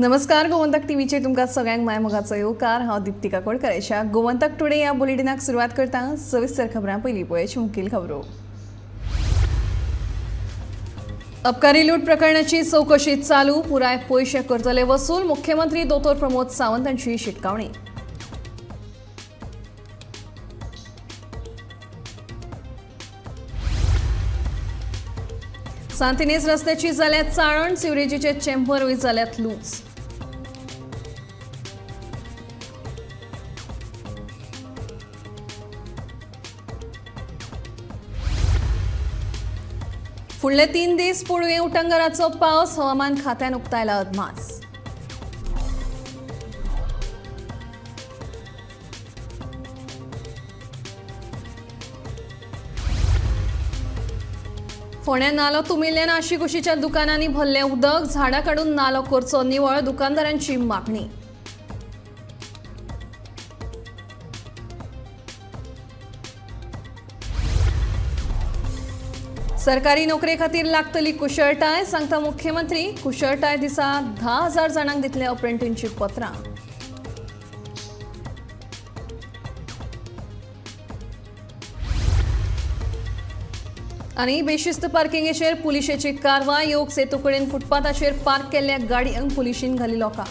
नमस्कार, गोमंतक टीव्हीचेर तुमकां सगळ्यांक माय मोगाचो येवकार। हांव दीप्ती काकोडकर। अशा गोमंतक टुडे ह्या बुलेटिनाक सुरवात करता। सविस्तर खबरां पयलीं पळोवया मुखेल खबरो। अबकारी लूट प्रकरणाची चौकशी चालू, पुराय पयशे करतले वसूल, मुख्यमंत्री दोतोर प्रमोद सावंत हांची शिटकावणी। सांतिनेज रस्त्याची जाल्या चाळण, सिवरेजीचे चेंबरूय जाल्यात लूज। फुडले 3 दीस पुडवे उटंगराचो पावस, हवामान खात्यान उक्तायला अदमास। फोंड्या नालो तुमिल्ल्यान आशीकुशीच्या दुकानांनी भरलें उदक, झाडां काडून नालो करचो निवळ, दुकानदारांची मागणी। सरकारी नोकरे खातीर लागतली कुशळटाय, सांगता मुख्यमंत्री। कुशळटाय दिसा 10,000 जाणांक दितले अप्रेंटीनशीप पत्रां। आनी बेशिस्त पार्किंगेचेर पुलिशेची कारवाय, योग सेतू कडेन फुटपाथाचेर पार्क केल्ल्या गाडयांक पुलिशेन घाली लोकां।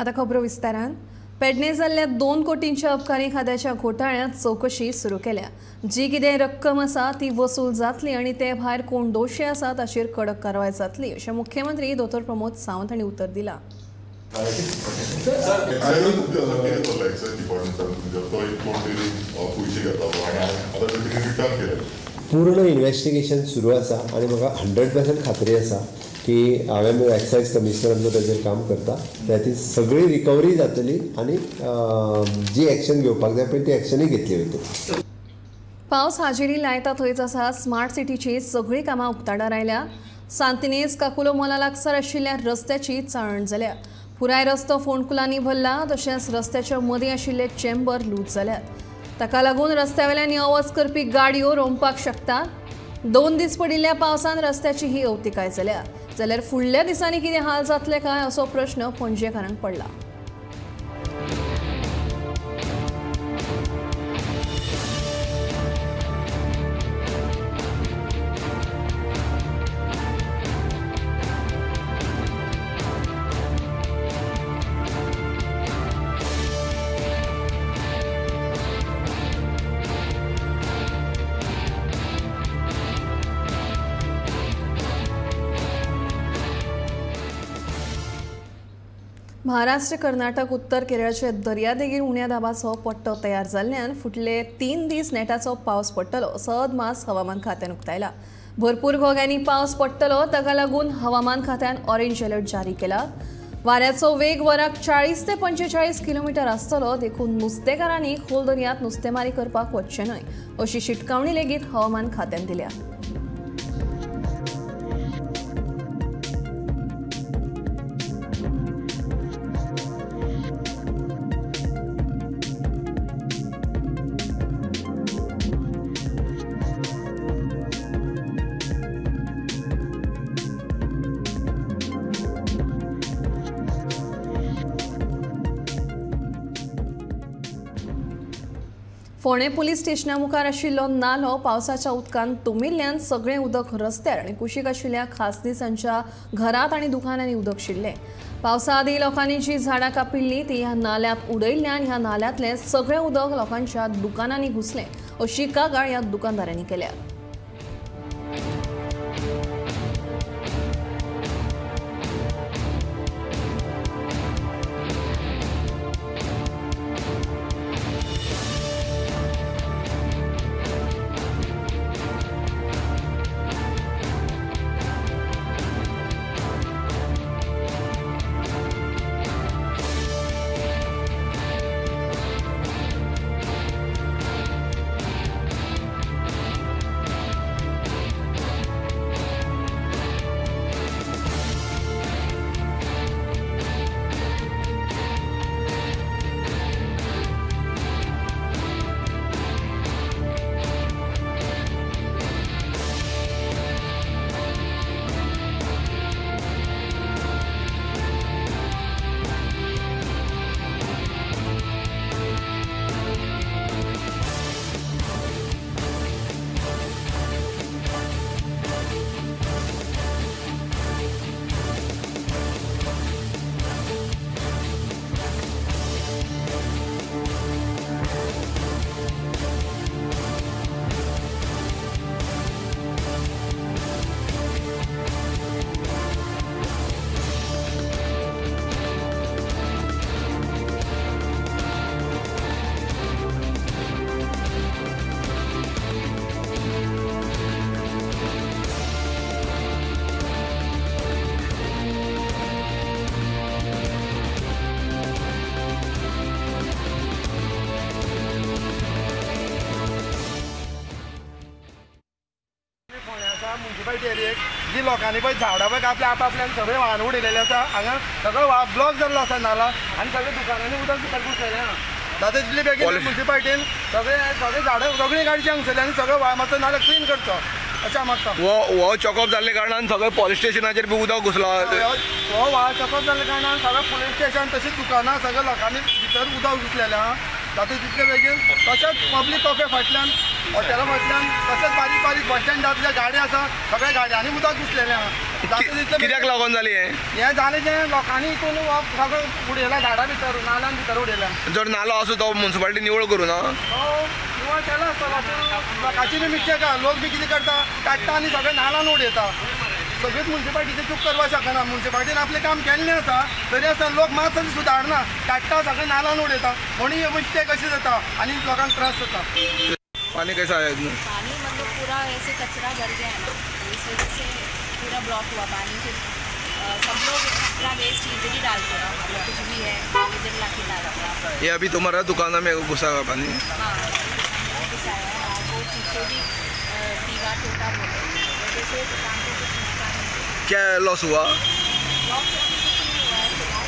आतां खबरो विस्तारान। पेडणे जाल्ल्या 2 कोटींच्या अबकारी खात्याच्या घोटाळ्यांत चौकशी सुरू केल्या। जी कितें रक्कम आसा ती वसूल जातली आनी ते भायर कोण दोशी आसा ताचेर कडक कारवाय जातली अशें मुख्यमंत्री दोतोर प्रमोद सावंत हांणी उतर दिलां। पूर्ण इन्व्हेस्टिगेशन सुरू आसा आनी म्हाका 100% खात्री आसा की हांवें एक्सायज कमिशनर आमचो ताजेर काम करता, त्या सगळी रिकवरी जातली आनी जी एक्शन घेवपाक जाय पळय ती एक्शनूय घेतली वयतली। पावस हाजेरी लायता थंयच आसा। स्मार्ट सिटीची सगळीं कामां उक्ताडार आयल्या। सांतिनेज काकुलो मोला लागसार आशिल्ल्या रस्त्याची चाळण जाल्या। पुराय रस्तो फोंडकुलांनी भरला, तशेंच रस्त्याच्या मदीं आशिल्ले चेंबर लूज जाल्यात। ताका लागून रस्त्या वयल्यान यो वच करपी गाडयो रोमपाक शकतात। 2 दीस पडिल्ल्या पावसान रस्त्याची ही अवतिकाय जाल्या। जाल्यार फुडल्या दिसांनी कितें हाल जातले काय असो प्रश्न पणजेकारांक पडला। महाराष्ट्र, कर्नाटक, उत्तर केरळचे दर्यादेगेर उण्या दाबाचो पट्टो तयार जाल्ल्यान फुडले 3 दीस नेटाचो पावस पडटलो असो अदमास हवामान खात्यान उक्तायला। भरपूर घोग्यांनी पावस पडटलो, ताका लागून हवामान खात्यान ऑरेंज अलर्ट जारी केला। वाऱ्याचो वेग वराक 40 ते 45 किलोमिटर आसतलो, देखून नुस्तेकारांनी खोल दर्यांत नुस्तेमारी करपाक वचचें न्हय अशी शिटकावणी लेगीत हवामान खात्यान दिल्या। फोंडें पुलीस स्टेशना मुखार आशिल्लो नालो पावसाच्या उदकान तुमिल्ल्यान सगळें उदक रस्त्यार आनी कुशीक आशिल्ल्या खासनीसांच्या घरांत आनी दुकानांनी उदक शिरलें। पावसा आदीं लोकांनी जी झाडां कापिल्लीं ती ह्या नाल्यांत उडयल्ल्यान ह्या नाल्यांतलें सगळें उदक लोकांच्या दुकानांनी घुसलें अशी कागाळ ह्या दुकानदारांनी केल्या। लोकांनी पळय झाडां पळय कापल्या आपल्यान सगळें व्हाळान उडयलेलें आसा. हांगा सगळो व्हाळ ब्लॉक जाल्लो आसा नाला आनी सगळे दुकानांनी उदक भितर घुसलेलें आहा. जाता तितले बेगीन म्युनिसिपालिटीन सगळे सगळे झाडां सगळीं काडची हांगसरली आनी सगळो व्हाळ मातसो नाला क्लीन करचो अशें हांव मागता. हो चॉकअप जाल्ले कारणान सगळे पोलीस स्टेशनाचेर बी उदक घुसला. हो व्हाळ चॉकअप जाल्ले कारणान सगळें पोलीस स्टेशन तशीच दुकानां सगळ्या लोकांनी भितर उदक घुसलेलें आहा. जाता तितले बेगीन तशेंच पब्लीक कॉफे फाटल्यान हॉटेला फाटल्यान तशेंच बारीक बारीक बस स्टँडांतल्या गाडी आसा सगळ्या गाडयांनी उदक घुसलेलें आहा. जाता तितलें कित्याक लागून जालें हें? हें जालें जें लोकांनी हितून सगळें उडयलां झाडां भितर नाल्यान भितर उडयलां. जर नालो आसा तो म्युनिसिपालिटी निवळ करूं ना? निवळ केला आसतलो पूण लोकांची बी मिस्टेक आहा. लोक बी कितें करता काडटा आनी सगळें नाल्यान उडयता. सगळीच म्युनिसिपालिटीचें चूक करपाक शकना. म्युनिसिपालिटीन आपलें काम केल्लें आसा तरी आसतना लोक मातसो सुदारना, काडटा सगळें नाल्यान उडयता म्हणून ही मिस्टेक अशी जाता आनी लोकांक त्रास जाता. पानी कैसा आया इसमें? पानी मतलब पूरा ऐसे कचरा भर गया है ना, इस वजह से पूरा ब्लॉक हुआ पानी. फिर सब लोग अपना वेस्ट इधर ही डालते हैं, मतलब कुछ भी है इधर ला के डालते हैं. ये अभी तुम्हारा दुकान में घुसा हुआ पानी? हाँ घुसा है. और वो पीछे भी दीवार टूटा बोले, वजह से दुकान को कुछ नुकसान नहीं. क्या लॉस हुआ? लॉस कुछ नहीं हुआ है फिलहाल.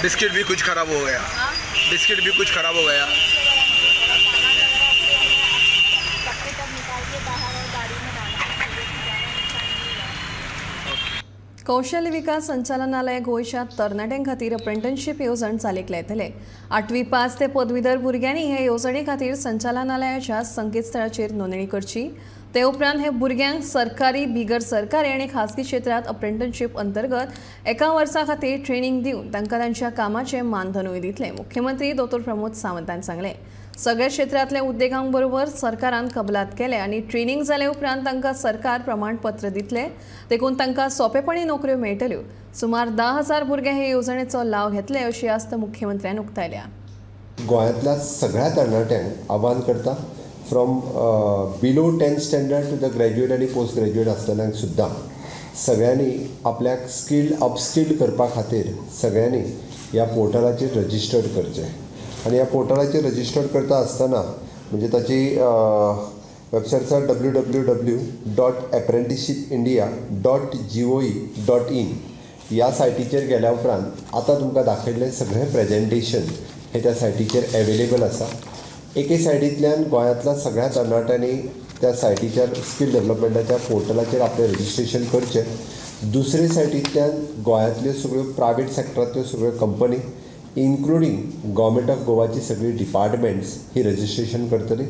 बिस्किट भी कुछ खराब हो गया? बिस्किट भी कुछ खराब हो गया. कौशल्य विकास संचालनालय गोंयच्या तरणाट्यां खातीर अप्रेंटिसशीप येवजण चालीक लायतले. 8वी पास ते पदवीधर भुरग्यांनी हे येवजणे खातीर संचालनालयाच्या संकेतस्थळाचेर नोंदणी करची. ते उपरांत हे भुरग्यांक सरकारी, बिगर सरकारी आनी खासगी क्षेत्रांत अप्रेंटिसशीप अंतर्गत एका वर्सा खातीर ट्रेनिंग दिवन तांकां तांच्या कामाचें मानधनूय दितले. मुख्यमंत्री दोतोर प्रमोद सावंतान सांगलें, सगळ्या क्षेत्रांतल्या उद्देगांबरोबर सरकारान कबलात केल्या आनी ट्रेनिंग जाले उपरांत तांकां सरकार प्रमाणपत्र दितले, देखून तांकां सोंपेपणी नोकऱ्यो मेळटल्यो. सुमार 10,000 भुरगे हे येवजणेचो लाव घेतले अशी आस्त मुख्यमंत्र्यान उक्तायल्या. गोंयांतल्या सगळ्या तरणाट्यांक आव्हान करता, from below 10th standard to the graduate आनी पोस्ट ग्रॅज्युएट आसतल्यांक सुद्दां सगळ्यांनी आपल्याक स्किल अपस्किल्ड करपा खातीर सगळ्यांनी ह्या पोर्टलाचेर रजिस्टर्ड करचें. आनी ह्या पोर्टलाचेर रजिस्टर्ड करता आसतना म्हणजे ताची वेबसायट आसा www.apprenticeshipindia.gov.in. ह्या सायटीचेर गेल्या उपरांत आतां तुमकां दाखयल्लें सगळें प्रेजेंटेशन हें त्या सायटीचेर एवेलेबल आसा. एके सायटींतल्यान गोंयांतल्या सगळ्या तरणाट्यांनी त्या सायटीचेर स्कील डेव्हलपमेंटाच्या पोर्टलाचेर आपलें रजिस्ट्रेशन करचें. दुसरे सायटींतल्यान गोंयांतल्यो सगळ्यो प्रायवेट सॅक्टरांतल्यो सगळ्यो कंपनी इन्क्लुडींग गव्हर्मेंट ऑफ गोवाची सगळी डिपार्टमेंट्स ही रजिस्ट्रेशन करतली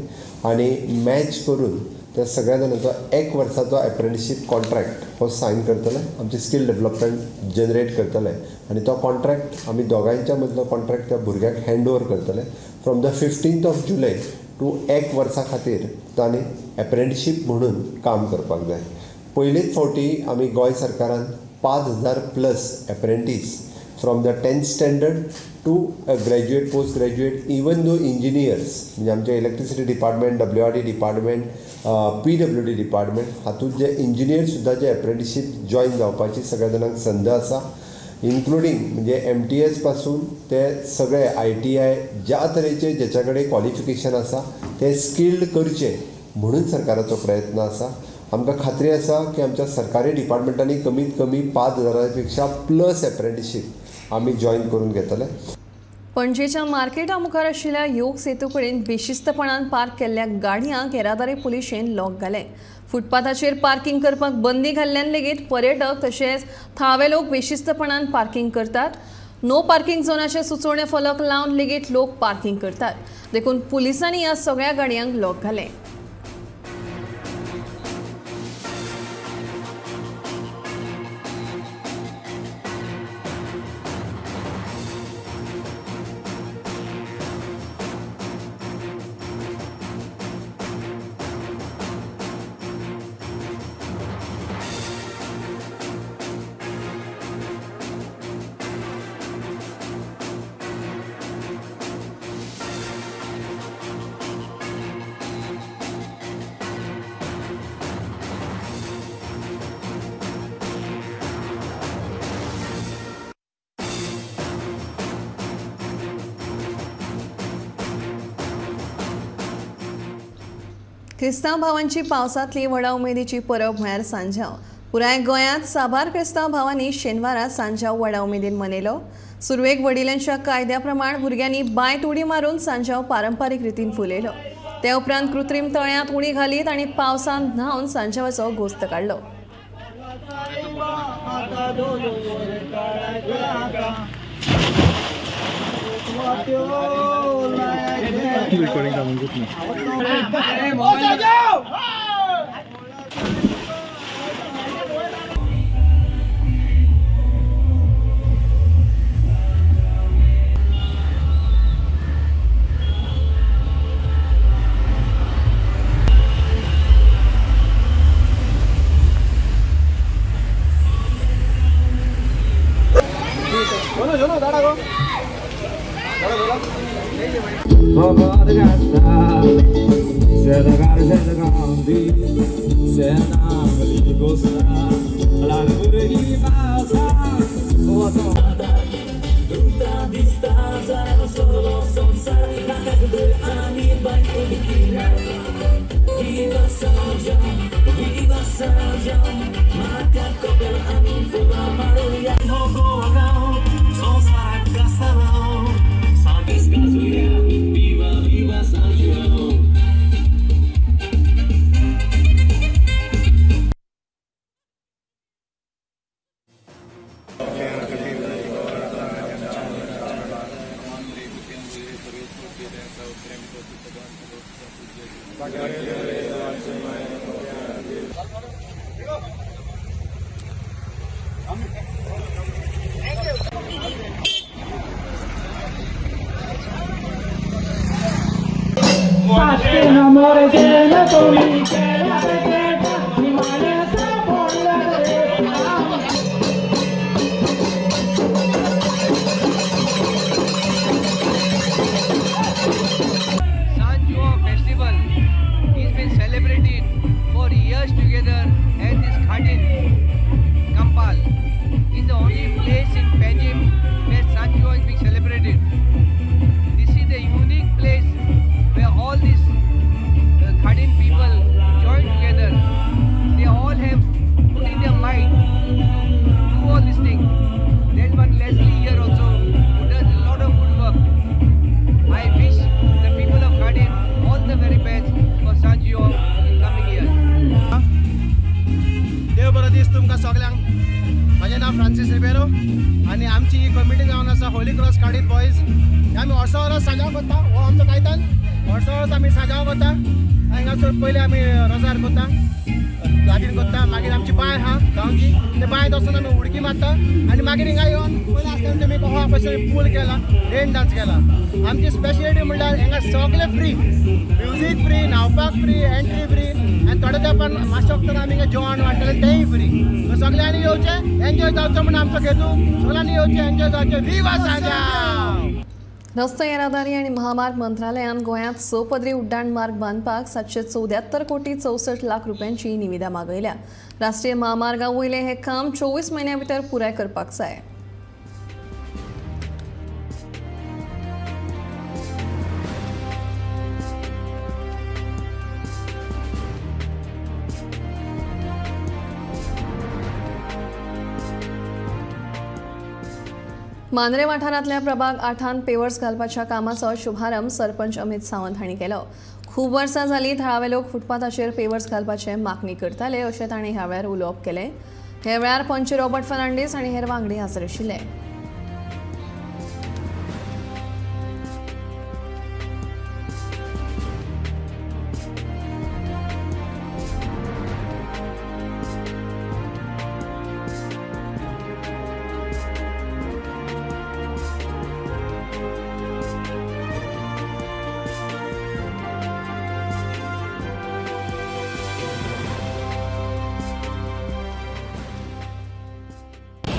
आनी मॅच करून त्या सगळ्या जाणांचो 1 वर्साचो एप्रेंटिसशीप कॉन्ट्रॅक्ट हो सायन करतले, आमची स्कील डेव्हलपमेंट जनरेट करतले आनी तो कॉन्ट्रॅक्ट आमी दोगांयच्या मदलो कॉन्ट्रॅक्ट त्या भुरग्याक हँड ओवर करतले. From the 15th of July to 1 वर्सा खातीर तांणी एप्रेंटिसशीप म्हणून काम करपाक जाय. पयलेच फावटी आमी गोंय सरकारान 5,000 plus apprentice from the 10th standard to a graduate, post graduate, even though engineers, म्हणजे आमचे electricity department, WRD department, PWD department हातूंत जे इंजिनियर सुद्दां जे एप्रेंटिसशीप जॉयन जावपाची सगळ्या जाणांक संद आसा. इन्क्लुडींग म्हणजे MTS पासून ते सगळे ITI ज्या तरेचे ज्याच्या कडेन क्वॉलिफिकेशन आसा ते स्किल्ड करचे म्हणून सरकाराचो प्रयत्न आसा. आमकां खात्री आसा की आमच्या सरकारी डिपार्टमेंटांनी कमीत कमी 5,000 पेक्षा प्लस एप्रेंटिसशीप आमी जॉयन करून घेतले. पणजेच्या मार्केटा मुखार आशिल्ल्या योग सेतू कडेन बेशिस्तपणान पार्क केल्ल्या गाडयांक येरादारी पुलिशेन लॉक घालें. फुटपाथाचेर पार्किंग करपाक बंदी घाल्ल्यान लेगीत पर्यटक तशेंच थळावे लोक बेशिस्तपणान पार्किंग करतात. नो पार्किंग झोनाचे सुचोवणे फलक लावन लेगीत लोक पार्किंग करतात, देखून पुलिसांनी ह्या सगळ्या गाडयांक लॉक घालें. क्रिस्तांव भावांची पावसांतली व्हडा उमेदीची परब म्हळ्यार सांजाव. पुराय गोंयांत साबार क्रिस्तांव भावांनी शेनवारा सांजाव व्हडा उमेदीन मनयलो. सुरवेक वडिलांच्या कायद्या प्रमाण भुरग्यांनी बांयत उडी मारून सांजाव पारंपारीक रितीन फुलयलो. ते उपरांत कृत्रीम तळ्यांत उडी घालीत आनी पावसांत न्हावन सांजावाचो गोस्त काडलो. पयले आमी रोजार करता, गार्डन करता, मागीर आमची बांय आहा गांवची, ते बांयत वचून आमी उडकी मारता आनी मागीर हिंगा येवन पयलीं आसतना तुमी कहो कशें पूल केला, रेन डान्स केला. आमची स्पेशलिटी म्हणल्यार हिंगा सगळें फ्री, म्युजीक फ्री, न्हांवपाक फ्री, एंट्री फ्री आनी थोड्या तेंपान मातशें वखदान आमी हिंगा जेवण वांट्टलें तेंय फ्री. सगळ्यांनी येवचें, एन्जॉय जावचो म्हूण आमचो हेतू, सगळ्यांनी येवचें, एन्जॉय जावचें. विवा सांजाव. रस्तो येरादारी आनी महामार्ग मंत्रालयान गोंयांत 6 पदरी उड्डाण मार्ग बांदपाक 774 कोटी 64 लाख रुपयांची निविदा मागयल्या. राष्ट्रीय महामार्गा वयलें हें काम 24 म्हयन्यां भितर पुराय करपाक जाय. मांद्रे वाठारांतल्या प्रभाग 8 पेवर्स घालपाच्या कामाचो शुभारंभ सरपंच अमित सावंत हांणी केलो. खूब वर्सां जालीं थळावे लोक फुटपाथाचेर पेवर्स घालपाचे मागणी करताले अशें तांणी ह्या वेळार उलोवप केलें. ह्या वेळार पंच रॉबर्ट फर्नांडीस आनी हेर वांगडी हाजीर आशिल्ले.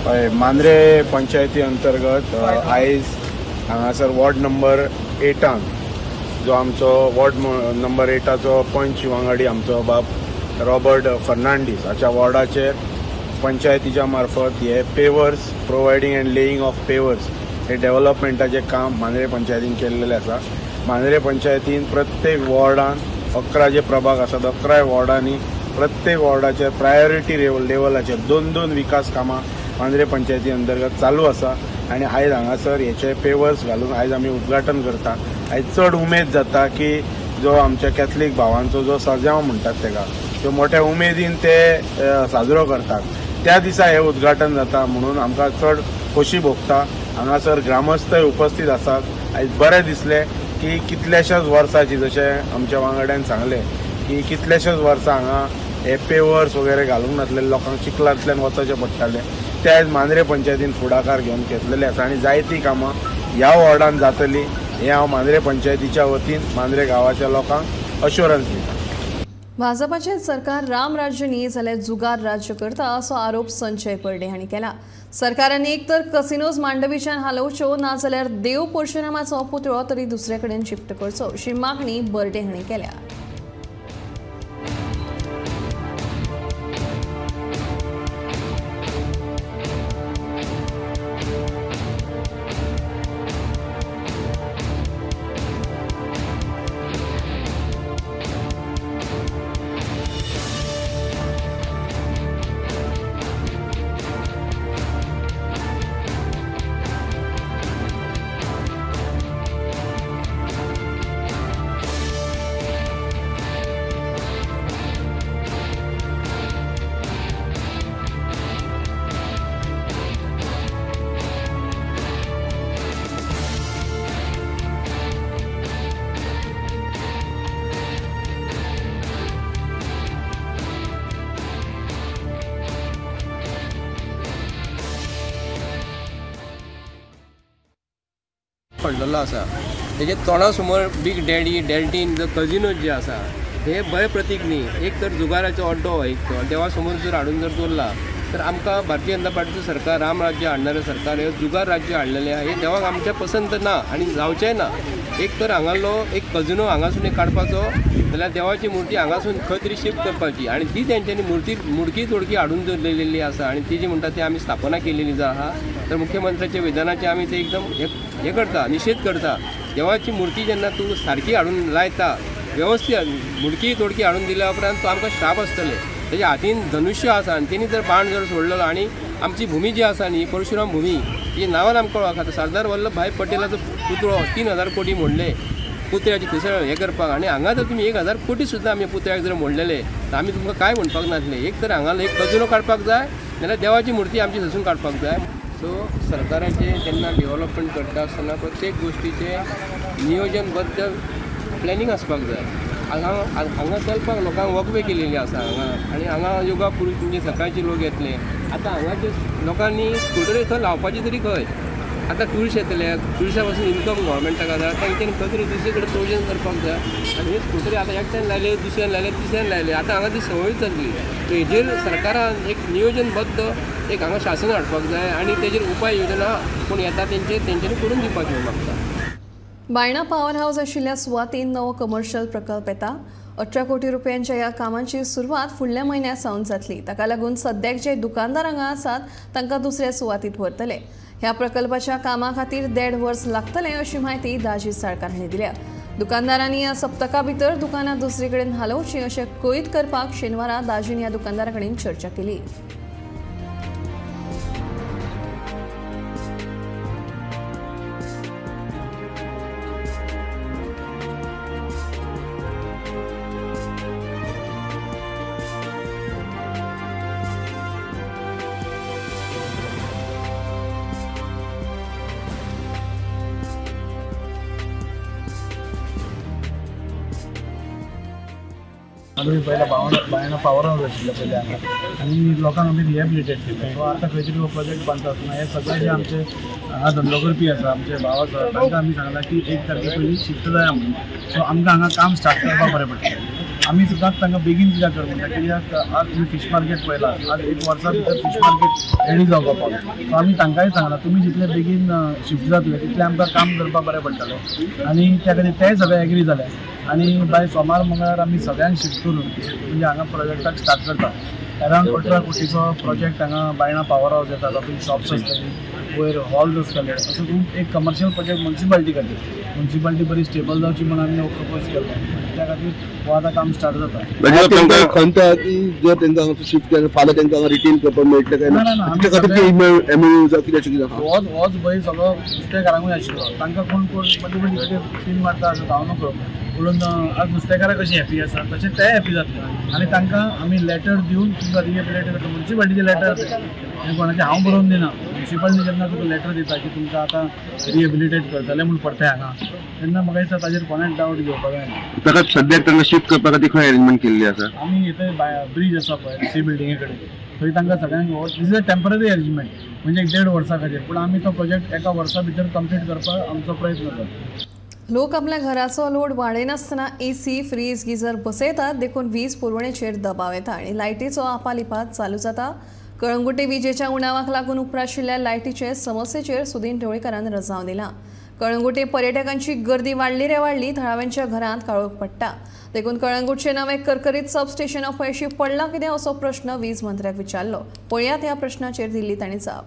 हय, मांद्रे पंचायती अंतर्गत आयज हांगासर वॉर्ड नंबर 8 जो आमचो वॉर्ड नंबर 8चो पंच वांगडी आमचो बाब रॉबर्ट फर्नांडीस हाच्या वॉर्डाचेर पंचायतीच्या मार्फत हे pavers providing and laying of pavers हे डेव्हलपमेंटाचें काम मांद्रे पंचायतीन केल्लें आसा. मांद्रे पंचायतीन प्रत्येक वॉर्डान 11 जे प्रभाग आसात 11 वॉर्डांनी प्रत्येक वॉर्डाचेर प्रायोरिटी लेवलाचेर दोन दोन विकास कामां मांद्रे पंचायती अंतर्गत चालू आसा आनी आयज हांगासर हेचे पेवर्स घालून आयज आमी उद्घाटन करता. आयज चड उमेद जाता की जो आमच्या कॅथलीक भावांचो जो सजाव म्हणटात तेका त्यो मोठ्या उमेदीन ते साजरो करतात त्या दिसा हे उद्घाटन जाता म्हणून आमकां चड खोशी भोगता. हांगासर ग्रामस्थय उपस्थित आसात. आयज बरें दिसलें की कितल्याशाच वर्सांची जशें आमच्या वांगड्यान सांगलें की कितल्याशाच वर्सां हांगा हे पेवर्स वगैरे घालूंक नासले, लोकांक चिखलांतल्यान वचचें पडटालें, ते आयज मांद्रे पंचायतीन फुडाकार घेवन घेतलेले आसा आनी जायतीं कामां ह्या वॉर्डान जातलीं हें हांव मांद्रे पंचायतीच्या वतीन मांद्रे गांवाच्या लोकांक अश्योरन्स दिता. भाजपाचें सरकार राम राज्य न्ही जाल्यार जुगार राज्य करता असो आरोप संजय बर्डे हांणी केला. सरकारान एक तर कसिनोज मांडवीच्यान हालोवच्यो ना जाल्यार देव परशुरामाचो पुतळो तरी दुसरे कडेन शिफ्ट करचो अशी मागणी बर्डे हांणी केल्या. पडलेलो आसा तेजे तोंडा समोर बीग डॅडी डेल्टीन जो कजिनोज जे आसा हे बरें प्रतीक न्ही. एक तर जुगाराचो अड्डो एक तो देवा समोर जर हाडून जर दवरला तर आमकां भारतीय जनता पार्टीचें सरकार राम राज्य हाडणारें सरकार हे जुगार राज्य हाडलेलें आहा हे देवाक आमचें पसंत ना आनी जावचेंय ना. एक तर हांगालो एक कजिनो हांगासून एक काडपाचो जाल्यार देवाची मुर्ती हांगासून खंय तरी शिफ्ट करपाची आनी ती तेंच्यांनी मुर्ती मुडकी तोडकी हाडून दवरलेली आसा आनी ती जी म्हणटा ती आमी स्थापना केलेली जा आहा तर मुख्यमंत्र्याच्या विधानाचे आमी ते एकदम हे करता निशेध करता. देवाची मुर्ती जेन्ना तूं सारकी हाडून लायता वेवस्थीत मुडकी तोडकी हाडून दिल्या उपरांत तो आमकां श्राप आसतले. तेज्या हातीन धनुष्य आसा आनी तेणी जर बाण जर सोडलेलो आनी आमची भुमी जी आसा न्ही परशुराम भुमी ही नांवान आमकां वळखता. सरदार वल्लभभाई पटेलाचो पुतळो 3000 कोटी मोडले पुतळ्याचे थंयसर हें करपाक आनी हांगा जर तुमी 1000 कोटी सुद्दां आमी पुतळ्याक जर मोडलेले तर आमी तुमकां कांय म्हणपाक नासलें. एक तर हांगा एक कजिनो काडपाक जाय जाल्यार देवाची मुर्ती आमची थंयसून काडपाक जाय. सो सरकाराचें जेन्ना डेवलपमेंट करता आसतना प्रत्येक गोश्टीचें नियोजनबद्ध प्लॅनिंग आसपाक जाय. हांगा हांगा चलपाक लोकांक वॉकवे केलेली आसा हांगा आनी हांगा योगा पुरूश म्हणजे सकाळचे लोक येतले. आतां हांगाचे लोकांनी स्कुटरी थंय लावपाची तरी खंय आतां टुरिस्ट येतले टुरिस्टा पासून इन्कम गव्हर्मेंटाक आसा तांच्यानी खंय तरी दुसरे कडेन प्रोविजन करपाक जाय. आनी हे स्कुटरी आतां एकट्यान लायले दुसऱ्यान लायले तिसऱ्यान लायले आतां हांगा ती संवय जातली. सो हेजेर सरकारान एक नियोजनबद्ध एक हांगा शासन हाडपाक जाय आनी तेजेर उपाय योजना कोण येता तेंचे तेंच्यांनी करून दिवपाची मागता. बायणा पॉवर हाऊस आशिल्ल्या सुवातेन नवो कमर्शियल प्रकल्प येता. 18 कोटी रुपयांच्या ह्या कामाची सुरवात फुडल्या म्हयन्या सावन जातली. ताका लागून सद्याक जे दुकानदार हांगा आसात तांकां दुसऱ्या सुवातीत व्हरतले. ह्या प्रकल्पाच्या कामा खातीर 1.5 वर्स लागतलें अशी म्हायती दाजी साळकार हांणी दिल्या. दुकानदारांनी ह्या सप्तका भितर दुकानां दुसरे कडेन हालोवचीं अशें कळीत करपाक शेनवारा दाजीन ह्या दुकानदारां कडेन चर्चा केली. आमी पयला बायणा पावर हावस आशिल्लें पयलीं हांगा आनी लोकांक आमी रिहेबिलिटेट केलें. सो आतां खंय तरी हो प्रोजेक्ट बांदता आसतना हे सगळे जे आमचे हांगा धंदो करपी आसा आमचे भाव आसा तांकां आमी सांगलां की 1 तारखे पयलीं शिफ्ट जाया म्हणून. सो आमकां हांगा काम स्टार्ट करपाक बरें पडटलें. आमी सुद्दां तांकां बेगीन कित्याक कर म्हणटा कित्याक आज तुमी फीश मार्केट पळयला आज 1 वर्सा भितर फीश मार्केट रेडी जावपाक पावलें. सो आमी तांकांय सांगलां तुमी जितले बेगीन शिफ्ट जातले तितलें आमकां काम करपाक बरें पडटलें आनी त्या खातीर तेय सगळे एग्री जाले. आनी बाय सोमार मंगळार आमी सगळ्यांक शिफ्ट करून म्हणजे हांगा प्रोजेक्टाक स्टार्ट करता. अरावंड 18 कोटीचो प्रोजेक्ट हांगा बायणा पावर हावस येता तातूंत शॉप्स आसतली वयर हॉल्स आसतले असो खूब एक कमर्शियल प्रोजेक्ट म्युनिसिपालिटी खातीर म्युनिसिपालिटी बरी स्टेबल जावची म्हणून आमी हो प्रपोज केलो. त्या खातीर हो आतां काम स्टार्ट जाता. म्हणजे खंत आहा की जर तांकां हांगा शिफ्ट केलें फाल्यां तांकां हांगा रिटेन करपाक मेळटलें काय ना, त्या खातीर एमओयू जावं कितें अशें कितें आहा. होच भंय सगळो नुस्तेकारांकूय आशिल्लो. तांकां कोण कोण मदीं मदीं कितें सीन मारता असो हांव नकळो, पूण आज नुस्तेकारां कशीं हॅपी आसा तशें ते हॅपी जातले आनी तांकां आमी लेटर दिवन तुमकां रिहेबिलिटेट करता. मुन्सिपालिटीचें लेटर हें कोणाचें हांव बरोवन दिना, मुन्सिपालिटी जेन्ना तुका लेटर दिता की तुमकां आतां रिहेबिलिटेट करतले म्हूण परते हांगा, तेन्ना म्हाका दिसता ताजेर कोणाक डावट घेवपाक जायना. ताका सद्याक तांकां शिफ्ट करपा खातीर खंय अरेंजमेंट केल्ली आसा? आमी इथं ब्रीज आसा पळय सी बिल्डिंगे कडेन, थंय तांकां सगळ्यांक this is a temporary arrangement, म्हणजे एक 1.5 वर्सां खातीर, पूण आमी तो प्रोजेक्ट 1 वर्सा भितर कंप्लीट करपाक आमचो प्रयत्न जाता. लोक आपल्या घराचो लोड वाडयनासतना एसी, फ्रीज, गिजर बसयतात, देखून वीज पुरवणेचेर दबाव येता आनी लायटीचो आपालिपात चालू जाता. कळंगुटे विजेच्या उणावाक लागून उप्राशिल्ल्या लायटीचे समस्येचेर सुदीन ढवळीकारान रजांव दिला. कळंगुटे पर्यटकांची गर्दी वाडली रे वाडली, थळाव्यांच्या घरांत काळोख पडटा, देखून कळंगुटचे नवे करकरीत सबस्टेशन अपयशी पडला कितें असो प्रश्न वीज मंत्र्याक विचारलो. पळयात ह्या प्रश्नाचेर दिल्ली तांणी जाप.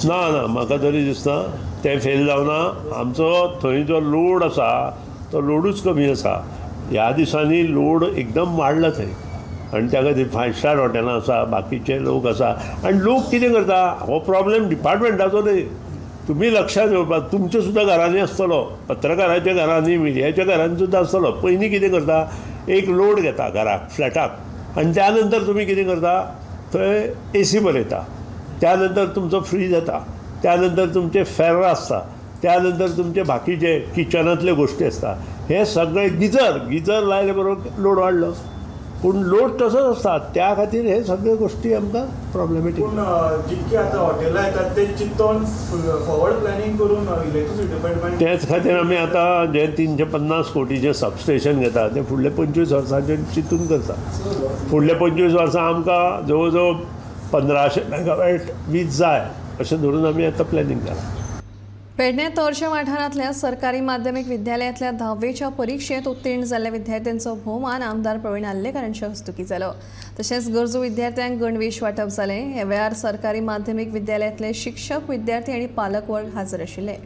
ना ना, म्हाका तरी दिसता तें फेल जावना. आमचो थंय जो लोड आसा तो लोडूच कमी आसा. ह्या दिसांनी लोड एकदम वाडला थंय आनी त्या खातीर 5 स्टार हॉटेलां आसा, बाकीचे लोक आसा आनी लोक कितें करता, हो प्रॉब्लेम डिपार्टमेंटाचो न्हय. तुमी लक्षात घेवपाक, तुमच्या सुद्दां घरांनी आसतलो, पत्रकाराच्या घरांनी, मिडियाच्या घरांनी सुद्दां आसतलो. पयलीं कितें करता, एक लोड घेता घराक, फ्लॅटाक, आनी त्या नंतर तुमी कितें करता, थंय एसी बरयता, त्या नंतर तुमचो फ्रीज येता, त्या नंतर तुमचे फेर्र आसता, त्या नंतर तुमचे बाकीचे किचनांतल्यो गोश्टी आसता, हे सगळे गिजर गिजर लायले बरोबर लोड वाडलो, पूण लोड तसोच आसता. त्या खातीर हे सगळे गोश्टी आमकां प्रॉब्लेमेटीक. पूण जितके आतां हॉटेलां येतात ते चिंतून फॉरवर्ड प्लॅनिंग करून इलेक्ट्रिसिटी डिपार्टमेंट, तेच खातीर आमी आतां जे 350 कोटीचें सबस्टेशन घेता तें फुडले 25 वर्सांचेर चिंतून करता. फुडले 25 वर्सां आमकां जवळ जवळ 1500 मेगावॅट वीज जाय अशें धरून आमी आतां प्लॅनिंग केलां. पेडणे तोरशें वाठारांतल्या सरकारी माध्यमीक विद्यालयांतल्या 10वेच्या परिक्षेत उत्तीर्ण जाल्ल्या विद्यार्थ्यांचो भोवमान आमदार प्रवीण आर्लेकर हांच्या हस्तुकीं जालो. तशेंच गरजू विद्यार्थ्यांक गणवेश वांटप जालें. ह्या वेळार सरकारी माध्यमीक विद्यालयांतले शिक्षक, विद्यार्थी आनी पालक वर्ग हाजीर आशिल्ले.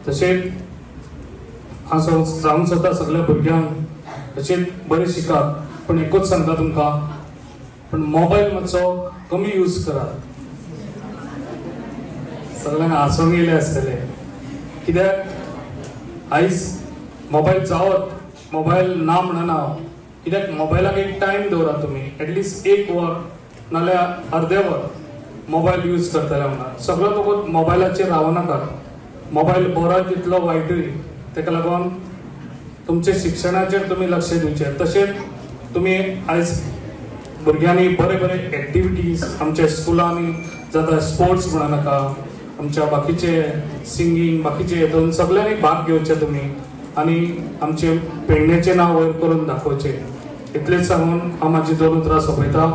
तशेंच हांव सांगूंक सोदता सगळ्या भुरग्यांक, तशेंच बरें शिकात, पूण एकूच सांगता तुमकां, पूण मोबायल मातसो कमी यूज करात. सगळ्यांक हांसूंक येयलें आसतलें, कित्याक आयज मोबायल जावत, मोबायल ना म्हणना हांव, कित्याक मोबायलाक एक टायम दवरात तुमी, एटलिस्ट 1 वर नाल्यार अर्दें वर मोबायल यूज करतले म्हणून. सगळो तुका मोबायलाचेर रावनाकात, मोबायल बरो तितलो वायटूय, ताका लागून तुमच्या शिक्षणाचेर तुमी लक्ष दिवचें. तशेंच तुमी आयज भुरग्यांनी बरे बरे एक्टिविटीज आमच्या स्कुलांनी जाता, स्पोर्ट्स म्हणा नाका, आमच्या बाकीचे सिंगींग, बाकीचे हेतून सगळ्यांनी भाग घेवचे तुमी आनी आमचे पेडणेचें नांव वयर करून दाखोवचें. इतलेंच सांगून हांव म्हाजी 2 उतरां सोंपयता.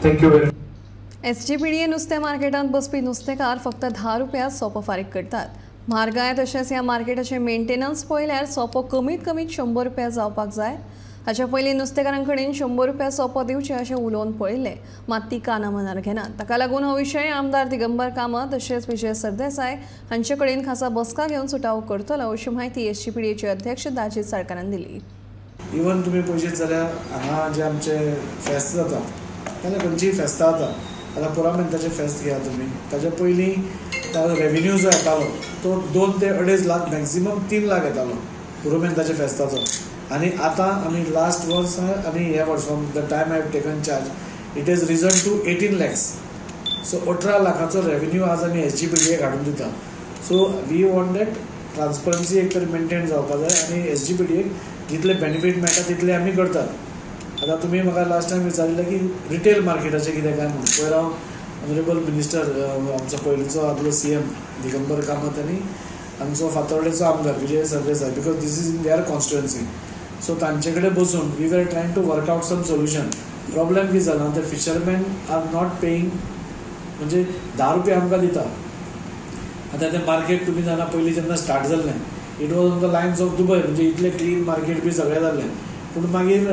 Thank you very much. SGPDA नुस्तें मार्केटांत बसपी नुस्तेकार फक्त 10 रुपया सोपो फारीक करतात. म्हारगाय तशेंच ह्या मार्केटाचें मेंटेनन्स पळयल्यार सोपो कमीत कमी 100 रुपया जावपाक जाय. हाच्या पयलीं नुस्तेकारां कडेन 100 रुपया सोपो दिवचे अशें उलोवन पळयल्लें, मात ती काना मनार घेनात. ताका लागून हो विशय आमदार दिगंबर कामत तशेंच विजय सरदेसाय हांचे कडेन खासा बसका घेवन सुटावो करतलो अशी म्हायती एसजीपीडीएचे अध्यक्ष दाजी साळकारान दिली. इवन तुमी पळयशीत जाल्यार हांगा जे आमचे फेस्त जाता, जाल्यार खंयचीय फेस्तां जाता, आतां पुरामेंताचें फेस्त घेया तुमी, ताच्या पयलीं ताजो रेवेन्यू जो येतालो तो 2 ते 2.5 लाख, मॅक्सिमम 3 लाख येतालो पुरुमेंताच्या फेस्ताचो. आनी आतां आमी लास्ट वर्स आनी ह्या वर्सा the time I have taken charge it has risen to 18 lakhs. So 18 लाखाचो revenue आज आमी एसजीपीडीएक हाडून दिता. So we want that transparency एक तर मेनटेन जावपा जाय आनी एसजीपीडीएक जितले बेनिफीट मेळटा तितले आमी करतात. आतां तुमी म्हाका लास्ट टायम विचारिल्लें की रिटेल मार्केटाचें कितें काय म्हणून, पयर हांव ऑनरेबल मिनिस्टर आमचो पयलींचो आदलो सीएम दिगंबर कामत आनी आमचो फातोर्डेचो आमदार Vijay Sardesai, because this is in their constituency, so तांचे कडेन बसून we were trying to work out some solution. Problem कितें जाला, ते फिशरमॅन are not paying, म्हणजे 10 रुपया आमकां दिता. आतां तें मार्केट तुमी जाणा पयलीं जेन्ना स्टार्ट जाल्लें It was on the lines of Dubai, म्हणजे इतलें क्लीन मार्केट बी सगळें जाल्लें. पूण मागीर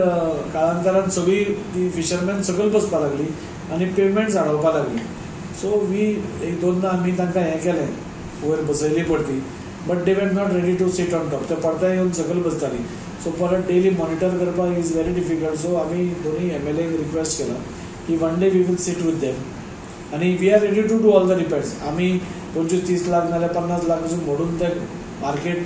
काळांतरान सगळीं ती फिशरमॅन सकयल बसपाक लागली आनी पेमेंट्स आडोवपाक लागली. सो वी एक दोनदां आमी तांकां हें केलें, वयर बसयली परती, but they were not ready to sit on top. ते परते येवन सकयल बसताली. सो परत डेली मॉनिटर करपाक is very difficult. सो आमी दोनूय MLA request केला की one day we will sit with them आनी we are ready to do all the repairs. आमी 25-30 लाख नाल्यार 50 लाख पसून मोडून ते मार्केट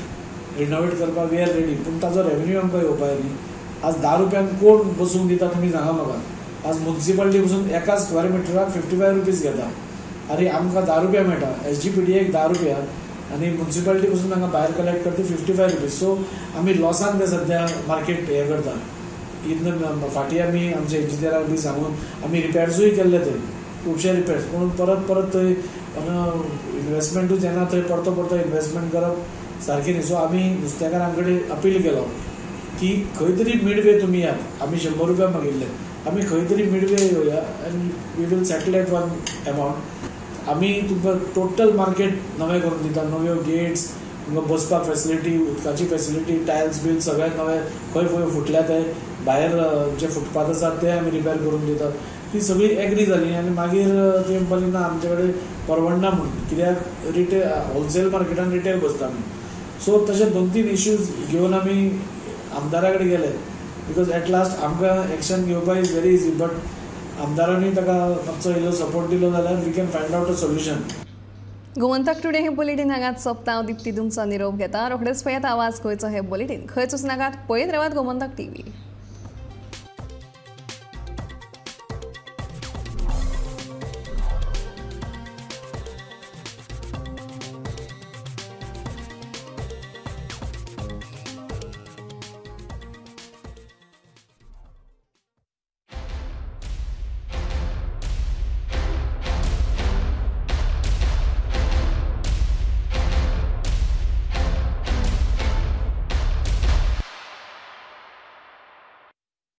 रिनोवेट करपाक we are ready, पूण ताजो रेवेन्यू आमकां येवपाक न्ही. आज 10 रुपयांक कोण बसूंक दिता तुमी सांगा म्हाका. आज मुन्सिपालिटी पसून एका स्क्वेअर मिटराक 55 रुपीज घेता आनी आमकां 10 रुपया मेळटा. SGPDA 10 रुपया आनी मुन्सिपालिटी पसून तांकां भायर कलेक्ट करता 55 रुपीज. सो आमी लॉसान ते सद्या मार्केट हें करता. इतले फाटीं आमी आमच्या इंजिनियरांक बी सांगून आमी रिपेर्सूय केल्ले थंय, खुबशे रिपेर्स, पूण परत परत थंय इनवेस्टमेंटूच येना, थंय परतो परतो इनवेस्टमेंट करप सारकें न्ही. सो आमी नुस्तेकारां कडेन अपील केलो की खंय तरी मिडवे तुमी यात. आमी 100 रुपया मागिल्ले, आमी खंय तरी मिडवे येवया आनी we will settle at one amount. आमी तुमकां टोटल मार्केट नवें करून दिता, नव्यो गेट्स, तुमकां बसपाक फेसिलिटी, उदकाची फेसिलिटी, टायल्स बील सगळें नवें, खंय खंय फुटल्या ते भायर जे फुटपाथ आसात ते आमी रिपेर करून दितात. ती सगळी एग्री जाली आनी मागीर ती म्हणपाक ना आमचे कडेन परवडना म्हूण, कित्याक रिटेल होलसेल मार्केटान रिटेल बसता आमी. सो तशे 2-3 इश्यूज घेवन आमी आमदारा कडेन गेले, because at last आमकां एक्शन घेवपाक is very easy, but आमदारांनी ताका मातसो इल्लो सपोर्ट दिलो जाल्यार we can find out a solution. Gomantak today हे बुलेटीन हांगाच सोंपता. हांव दीप्ती तुमचो निरोप घेता. रोखडेच पळयात आवाज गोंयचो हे बुलेटीन. खंयच वचनाकात, पळयत रावात गोमंतक टीव्ही.